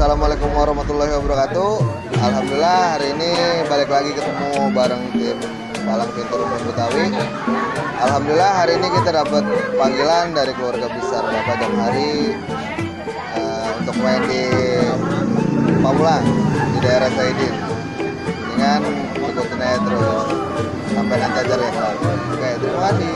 Assalamualaikum warahmatullahi wabarakatuh. Alhamdulillah hari ini balik lagi ketemu bareng tim Palang Pintu Rumpun Betawi. Alhamdulillah hari ini kita dapat panggilan dari keluarga besar Bapak Jamhari untuk main di Pamulang di daerah Saidin. Dengan ikutin aja terus sampai nanti aja ya. Oke, terima kasih.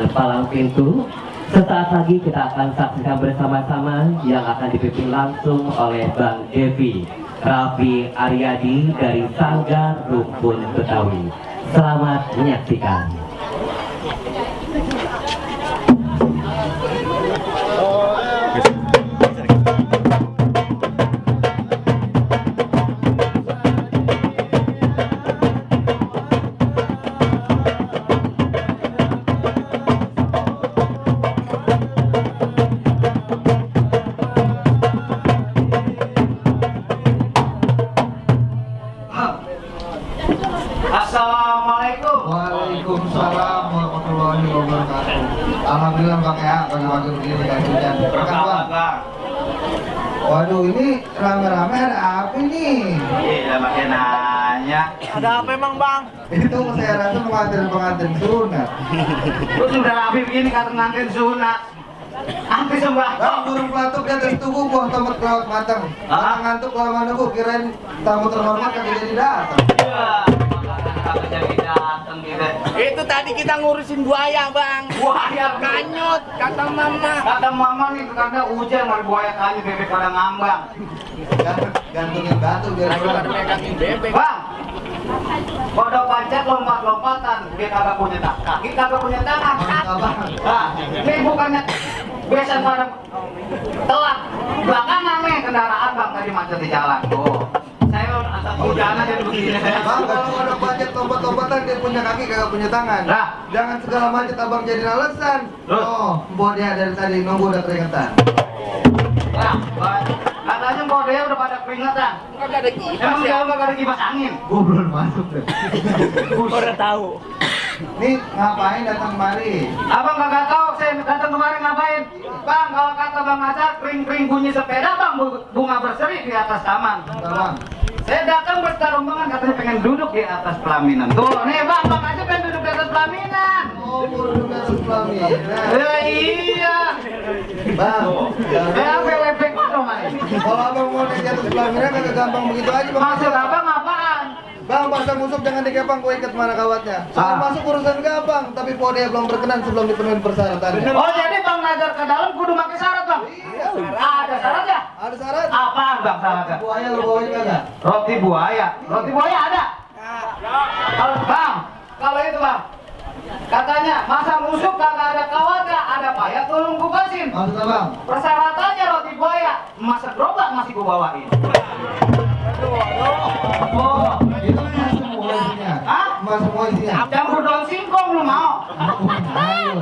Palang pintu. Sesaat lagi kita akan saksikan bersama-sama yang akan dipimpin langsung oleh Bang Devi Raffi Aryadi dari Sanggar Rumpun Betawi. Selamat menyaksikan. Assalamualaikum. Waalaikumsalam warahmatullahi wabarakatuh. Alhamdulillah Bang ya, pagi-pagi begini kan hujan. Bang. Waduh, ini rame-rame ada apa nih? Iya, makin nanya. Ada apa emang, Bang? Itu saya rasa pengantin sunat. Lu sudah rapi begini kata ngantin sunat. Hampir sembah. Bang, burung pelatuk di atas tubuh buah tomat kelawat matang. Orang ngantuk lama nunggu, kirain tamu terhormat kagak jadi datang. Iya. Kagak jadi datang gitu. Itu tadi kita ngurusin buaya, Bang. Buaya Kanyut, kata mama. Kata mama nih karena hujan mau buaya kanyut bebek pada ngambang. Gantungin batu biar Lagi pada megangin bebek. Bang. Pada pancet lompat-lompatan, dia kagak punya kaki, kagak punya tangan. Nah, ini bukannya biasa pada telat belakangan nih kendaraan Bang tadi macet di jalan. Oh, saya asal hujan aja begini. Bang, kalau ada budget lompat-lompatan dia punya kaki kagak punya tangan. Lah. Jangan segala macet abang jadi alasan. Oh, dia dari tadi nunggu udah keringetan. Nah, katanya mau dia udah pada keringetan. Kagak ada kipas Emang ya. dia nggak ada kipas angin? Gua belum masuk deh. Udah tahu. Nih ngapain datang kemari? Abang kagak tahu saya datang kemarin ngapain? Bang, kalau kata Bang Azhar, kering-kering bunyi sepeda Bang, bunga berseri di atas taman. Bang. Saya datang bertarungan katanya pengen duduk di atas pelaminan. Tuh, nih Bang aja pengen duduk di atas pelaminan. Oh, burung dari pelaminan. Iya. Bang, Saya WWP dong ini. kalau abang mau naik di atas pelaminan kagak gampang begitu aja bang. Maksud Abang apaan? Bang, pasang musuh jangan dikepang, gua ikat mana kawatnya. Soal masuk urusan gampang, tapi dia belum berkenan sebelum dipenuhi persyaratannya. Oh, jadi Bang Nazar ke dalam kudu pakai syarat, Bang? Iya. Ada syarat ya? Ada syarat? Apaan Bang syaratnya? Buaya lo bawain kagak? Roti buaya. Roti buaya ada? Kalau Bang, kalau itu Bang, katanya masa musuh kagak ada kawatnya, ada payah tolong kupasin. Maksudnya bang? Persyaratannya roti buaya, masak gerobak masih gua bawain. Oh, Itu emas semua isinya. hah? Emas semua isinya. Campur daun singkong lu mau? Ayo.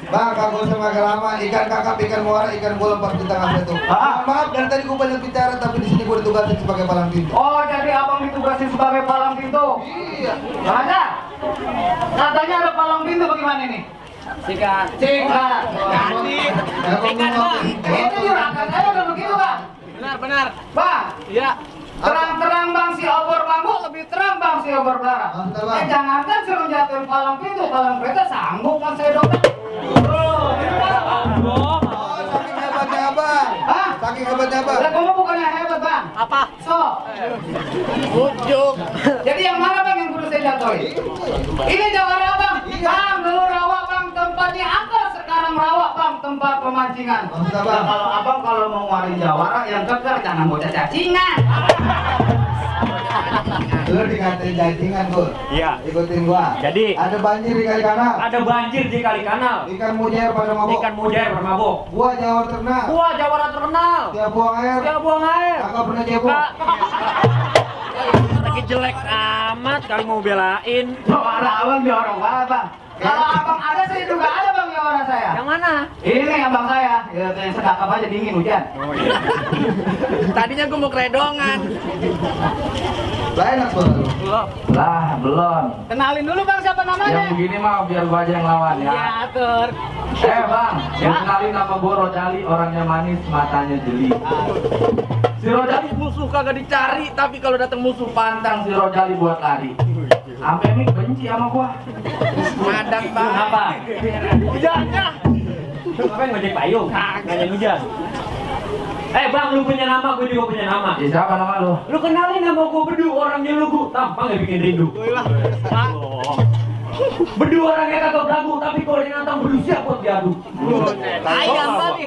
Bang, kagak usah makan lama. Ikan kakap, ikan muara, ikan bola pas di tengah itu. Ah. Maaf, dari tadi gua banyak bicara, tapi di sini gua ditugasin sebagai palang pintu. Oh, jadi abang ditugasin sebagai palang pintu? Iya. Ada? Katanya ada palang pintu bagaimana nih? Sikat. Sikat. Sikat, Bang. Itu juragan saya udah begitu Bang. Benar. Bang, Iya. terang-terang Bang si obor bambu lebih terang Bang si obor bara. Maksudnya, Bang? Jangankan suruh jatuhin palang pintu sanggup kan saya dokter. Oh, Oh, saking Ujuk. Jadi yang mana bang yang perlu saya jatuhin? Ini Jawara bang. Bang, dulu rawa bang, tempatnya apa sekarang rawa bang, tempat pemancingan. Maksud Nah, kalau abang kalau mau warin Jawara yang keker jangan bocah cacingan. Lu dikatain cacingan, Bur. Iya. Ikutin gua. Jadi? Ada banjir di kali kanal. Ada banjir di kali kanal. Ikan mujair pada mabok. Ikan mujair bermabok. Gua Jawa terkenal. Gua Jawara terkenal. Tiap buang air. Dia buang air. Kakak pernah cebok. Kak. Lagi jelek amat kali mau belain. Jawara abang jorong banget bang. Kalau abang ada saya juga ada bang Jawara saya. Yang mana? Ini abang saya, ya yang sedakap aja dingin hujan. Tadinya gua mau keredongan. Lah enak banget. Lah, belum. Kenalin dulu bang siapa namanya? Yang begini mah biar gua aja yang lawan ya. Ya atur. Bang, yang kenalin nama gua Rojali, orangnya manis, matanya jeli. Si Rojali musuh kagak dicari, tapi kalau datang musuh pantang si Rojali buat lari. Sampai Mik benci sama gua. Madang bang. Kenapa? Hujannya. Ngapain ngojek payung? Ngajak hujan. Bang, lu punya nama, gue juga punya nama. Ya, siapa nama lu? Lu kenalin nama gue Bedu, orangnya lugu. Tampang gak bikin rindu. Bedu orangnya kagak belagu, tapi kalau dia nantang Bedu siap buat diadu. Ayam tadi.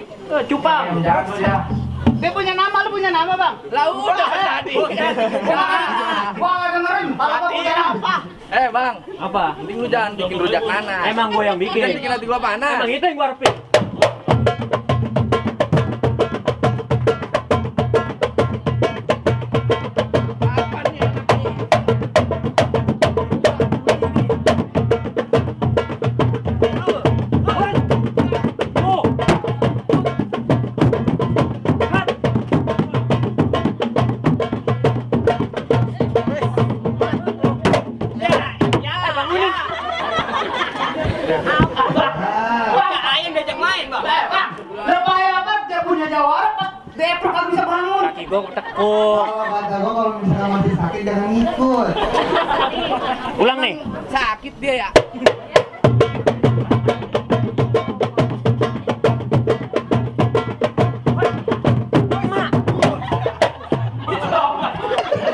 Cupang. Yang jago dia. Dia punya nama, lu punya nama bang? Lah udah tadi. Gua nggak dengerin. Kalau gua punya apa? Bang, Apa? mending lu jangan bikin rujak nanas. Emang gue yang bikin. Jangan bikin hati gua panas. Emang itu yang gue harapin. Deprok kan bisa bangun. Kaki gue tekuk. Kalau kata gua kalau misalkan masih sakit jangan ngikut. Ulang nih. Sakit dia ya.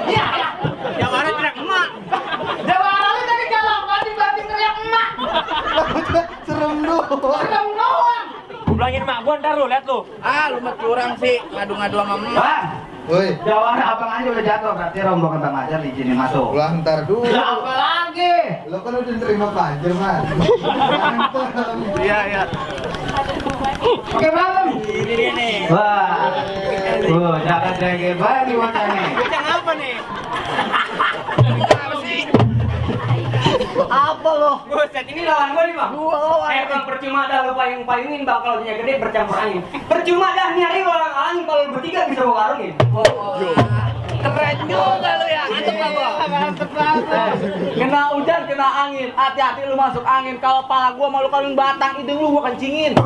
Iya. Yang mana teriak emak? Jawara lu tadi galak banting teriak emak. Serem doang. Serem doang. Gue bilangin emak gue ntar lu, liat lu. Lu mah curang sih, ngadu-ngadu sama emak. Bang, Woi, Jawara abang aja udah jatuh, berarti rombongan Bang Ajar diizinin masuk. ulah ntar dulu. Lah apa lagi? Lo kan udah terima banjir, Mas. Mantap. Iya. Oke bang. Ini nih. Wah, jangan jengkel banget nih wacanya. Yang apa nih? Apa sih? Apa lo? Buset, ini lawan gue nih bang. Bang, percuma dah lu payung-payungin bang, kalau dia gede bercampur angin. Percuma dah nyari orang angin, kalau lu bertiga bisa bawa karungin. Keren juga lu ya. Mantep lah gua. Mantep banget. Kena hujan, kena angin. Hati-hati lu masuk angin. Kalau pala gua malu kalung batang, hidung lu gua kencingin.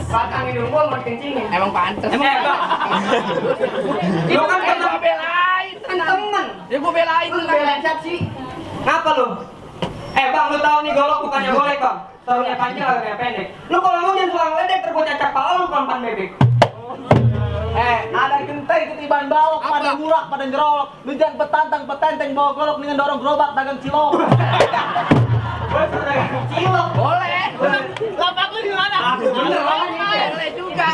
Batang hidung gua mau kencingin. Emang pantes. Bang. Lu kan gua belain. Kan temen. Ya gua belain Lu lu. belain siapa sih? Ngapa lu? Bang, lu tahu nih golok bukannya golek bang. Taruhnya panjang agak pendek. Lu kalau mau jangan suka ledek terbuat cacak pala lu pan bebek. Ada genteng ketiban balok, pada ngurak, pada nyerolok. Lu jangan petantang, petenteng, bawa golok dengan dorong gerobak dagang cilok. Cilok. Boleh. Lapak lu di mana? Bener banget nih. Boleh juga.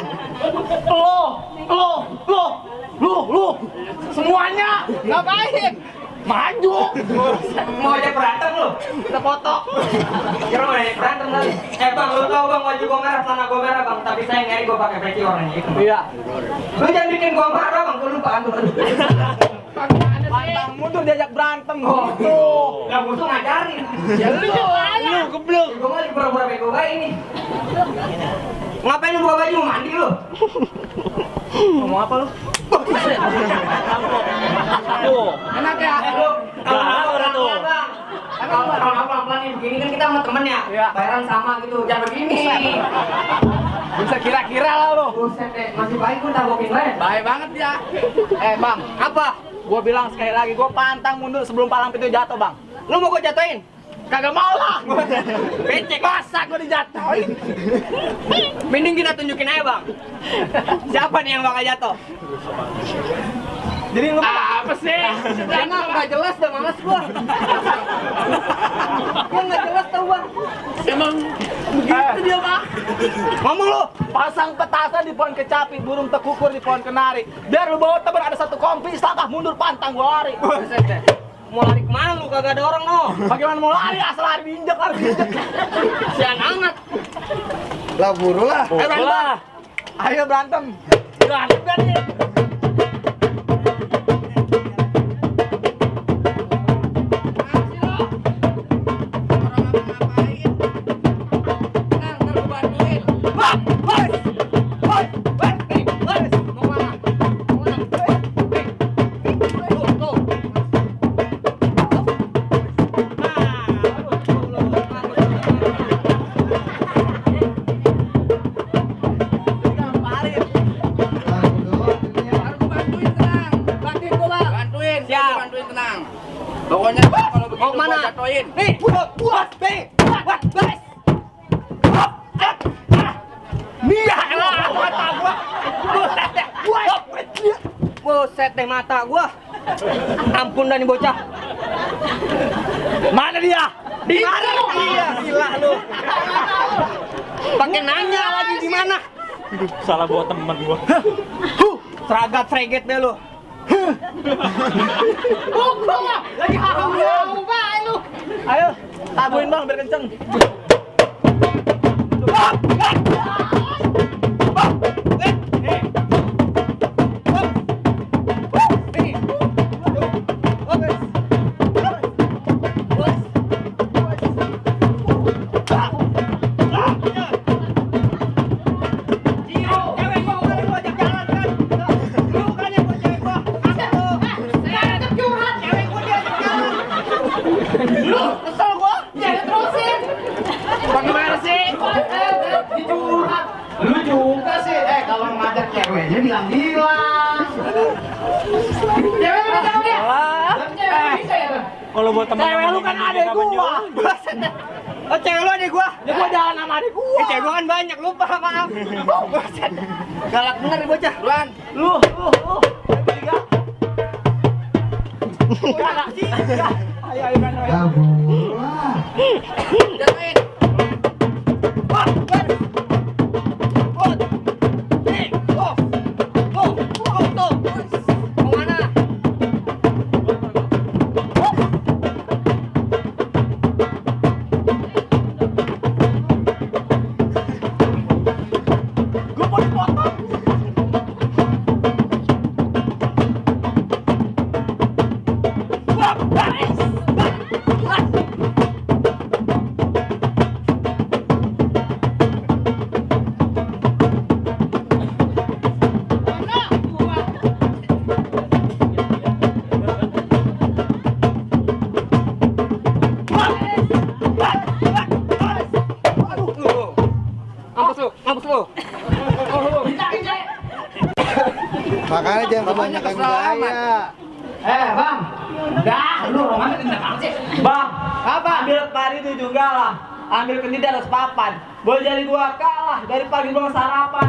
Lu. Semuanya. Ngapain? Maju. Mau ajak berantem lu? Kita foto. Kira mau ajak berantem lagi. Bang, lu tahu bang baju gua merah, celana gua merah bang. Tapi saya nyari gua pakai peci warnanya hitam. Iya. Lu jangan bikin gua marah bang, gua lupa antum. Pantang mundur diajak berantem. Tuh. Yang musuh ngajarin. Ya lu geblek. Gua mau pura-pura bego kayak ini. Ngapain lu buka baju, mau mandi lu? Ngomong apa lu? Tuh, enak ya? Lu kalau pelan-pelan nih begini kan kita sama temen ya. Iya. Bayaran sama gitu, jangan begini. Bisa kira-kira lah lu. Buset deh, masih baik pun tabokin lain. Baik banget ya. Bang, apa? Gua bilang sekali lagi, gua pantang mundur sebelum palang pintu jatuh, Bang. Lu mau gua jatuhin? Kagak mau lah. Becek masa gua dijatuhin. Mending kita tunjukin aja bang. Siapa nih yang bakal jatuh? Jadi lu Apa sih? nggak jelas dah, males gua. Gua nggak jelas tau bang. Emang begitu dia, Pak. Ngomong lu, pasang petasan di pohon kecapi, burung tekukur di pohon kenari. Biar lu bawa teman ada satu kompi, langkah mundur pantang gua lari. Mau lari kemana lu? Kagak ada orang no. Bagaimana mau lari? Asal lari diinjek, lari diinjek. Sian amat. Lah buru lah. Ayo berantem. Ayo berantem. Berantem kan nih. Pokoknya kalau begitu Mau kemana? gua jatuhin. Nih, buat, nih, buat, guys. Nih, mata gua. Buset deh, buset deh mata gua. Ampun dah nih bocah. Mana dia? Di mana dia? Gila lu. Pakai nanya lagi di mana? Salah buat teman gua. Seragat freget deh lu. Lagi hahaha Pak lu. Ayo, tabuin Bang biar kenceng. Bagaimana sih? Dicurhat. Lu juga sih. Kalau ngajak ceweknya bilang-bilang. Cewek mana ceweknya? Cewek bisa ya? Kalau buat teman Cewek lu kan adek gua. Oh, cewek lu adek gua? Ya gua jalan sama adek gua. Cewek gua kan banyak, lupa, maaf. Galak bener nih bocah. Luan. Lu. Bertiga. Galak sih. Ayo kan. Lah buru lah. Jatuhin. Mau mana? Gua mau dipotong. Mampus lu. Makanya jangan kebanyakan gaya. Bang. Dah, lu romannya kenceng banget sih. Bang, Apa? ambil pari itu juga lah. Ambil ke di atas papan. Boleh jadi gua kalah dari pagi belum sarapan.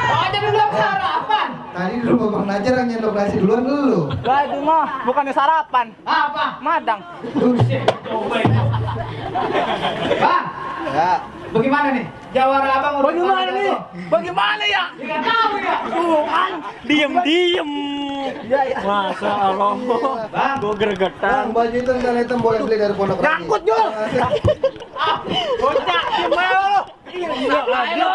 Oh, jadi belum sarapan. Tadi di rumah Bang Najar yang nyendok nasi duluan dulu. Lah itu mah bukannya sarapan. Apa? Madang. Bang, Ya, bagaimana nih? Jawara abang udah Bagaimana nih? Bagaimana ya? Tidak tahu ya. Tuhan, diem. Ya. Masa Allah. Bang, Gua Bang, gergetan. baju hitam boleh beli dari Pondok Ranji. nyangkut Jul. Bocah, gimana lu? Iya aja.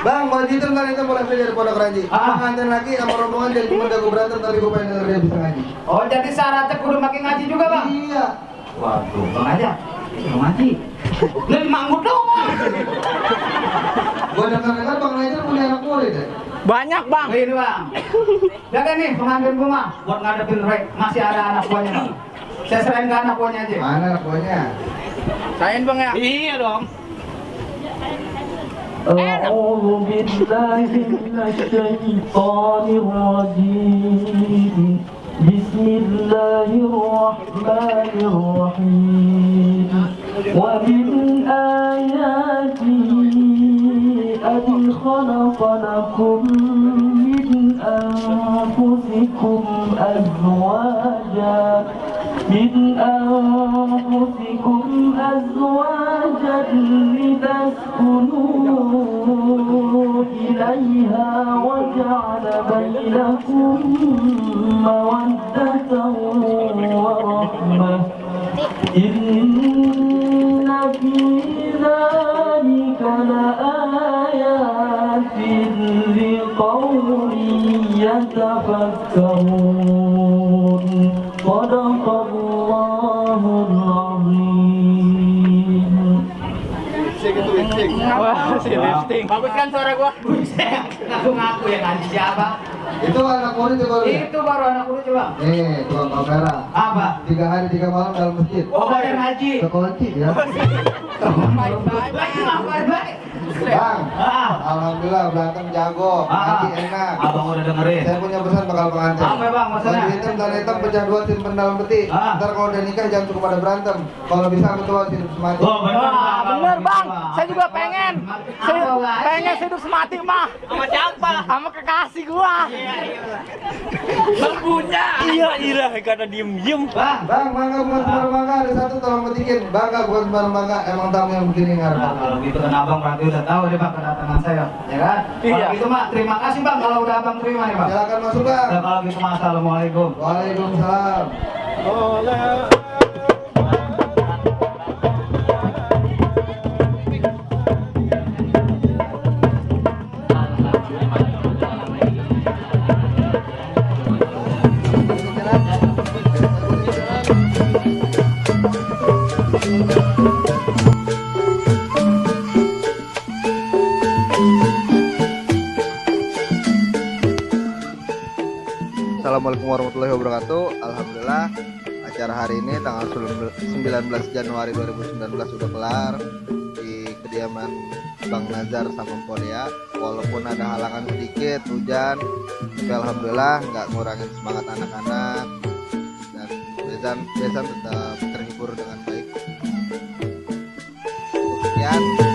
Bang, baju hitam boleh beli dari Pondok Ranji. Bang, nganten lagi sama rombongan jadi cuma jago berantem tapi gue pengen denger dia bisa ngaji. Oh, jadi syaratnya kudu makin ngaji juga, Bang? Iya. Waduh, Bang aja. Belum ngaji. Lebih manggut doang. Gua dengar Bang Najar punya anak murid ya. Banyak, Bang. Ini, Bang. Jaga nih pengantin gua mah buat ngadepin rek. Masih ada anak buahnya, Bang. Saya serahin ke anak buahnya aja. Mana anak buahnya? Serahin, Bang ya? Iya dong. أعوذ بالله من الشيطان الرجيم بسم الله الرحمن الرحيم ومن آياته أن خلق لكم من أنفسكم أزواجا لتسكنوا إليها وجعل بينكم مودة ورحمة إن في ذلك لآيات لقوم يتفكرون صدق الله العظيم. Wah, si lifting. Bagus kan suara gua? Ngaku-ngaku ya kan siapa? Itu anak murid coba lihat. Itu baru anak murid coba. Nih, tukang kamera. Apa? 3 hari 3 malam dalam masjid. Oh, bayar haji. Kekunci ya. Baik. Bang, alhamdulillah berantem jago, ngaji enak. Abang udah dengerin. Saya punya pesan bakal pengantin. Apa, Bang, maksudnya? Baju hitam dan hitam pecah 2 simpen dalam peti. Ntar kalau udah nikah jangan suka pada berantem. Kalau bisa betul hidup semati. Oh, Bener bang, saya juga pengen. Saya pengen hidup semati mah. Sama siapa? Sama kekasih gua. Bang punya. Iya, karena diem. Bang, Bangga bukan sembarang bangga, ada satu tolong petikin. Bangga bukan sembarang bangga, emang tamu yang begini ngarep. kalau gitu kan abang berarti udah tahu deh bang kedatangan saya, ya kan? Iya. Kalau gitu mah terima kasih bang kalau udah abang terima nih bang. Silakan masuk bang. Ya, kalau gitu mah assalamualaikum. Waalaikumsalam. Assalamualaikum warahmatullahi wabarakatuh. Alhamdulillah acara hari ini tanggal 19 Januari 2019 sudah kelar di kediaman Bang Nazar Sampempolya. Walaupun ada halangan sedikit, hujan, tapi alhamdulillah nggak ngurangin semangat anak-anak dan Besan tetap terhibur dengan baik. Sekian.